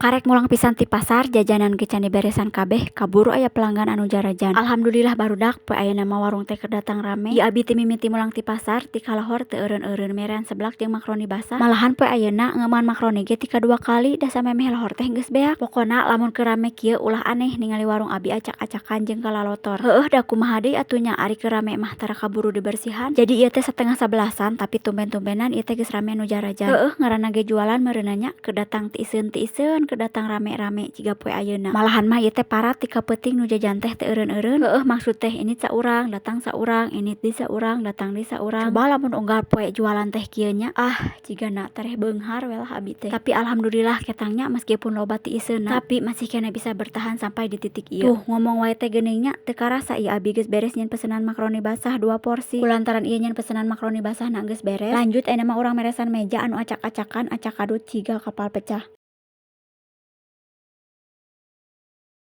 Karek mulang pisan ti pasar, jajanan ge can diberesan kabeh, kaburu aya pelanggan anu jarajan. Alhamdulillah, barudak, poe ayeuna mah warung teh keur datang rame. Ieu abi ti mimiti mulang ti pasar ti kalohor teu eureun-eureun merean seblak jeung makroni basah. Malahan poe ayeuna ngeumaan makroni ge tika dua kali, da samemeh lohor teh geus beak. Pokona lamun keur rame kieu, ulah aneh ningali warung abi acak-acakan jeung kalalotor. Heueuh, da kumaha deui atuh nya, ari keur rame mah tara kaburu dibersihan. Jadi ieu teh satengah sabelasan, tapi tumben-tumbenan ieu teh geus rame nu jarajan. Heueuh, ngaranna ge jualan meureunna nya, keur datang tiiseun-tiiseun, keur datang rame-rame jiga poe ayeuna. Malahan mah ieu teh parat ti ka peuting nu jajan teh teu eureun-eureun. Heueuh, maksud teh indit saurang datang saurang, indit deui saurang datang deui saurang. Coba lamun unggal poe jualan teh kieu nya, ah, jigana tereh beunghar we lah abi teh. Tapi alhamdulillah ketang nya, meskipun loba tiiseunna, tapi masih keneh bisa bertahan sampai di titik ieu. Tuh, ngomong wae teh geuning nya, teu karasa ieu abi geus beres nyieun pesenan makroni basah dua porsi. Kulantaran ieu nyieun pesenan makroni basahna geus beres, lanjut ayeuna mah urang meresan meja anu acak-acakan, acak kadut jiga kapal pecah.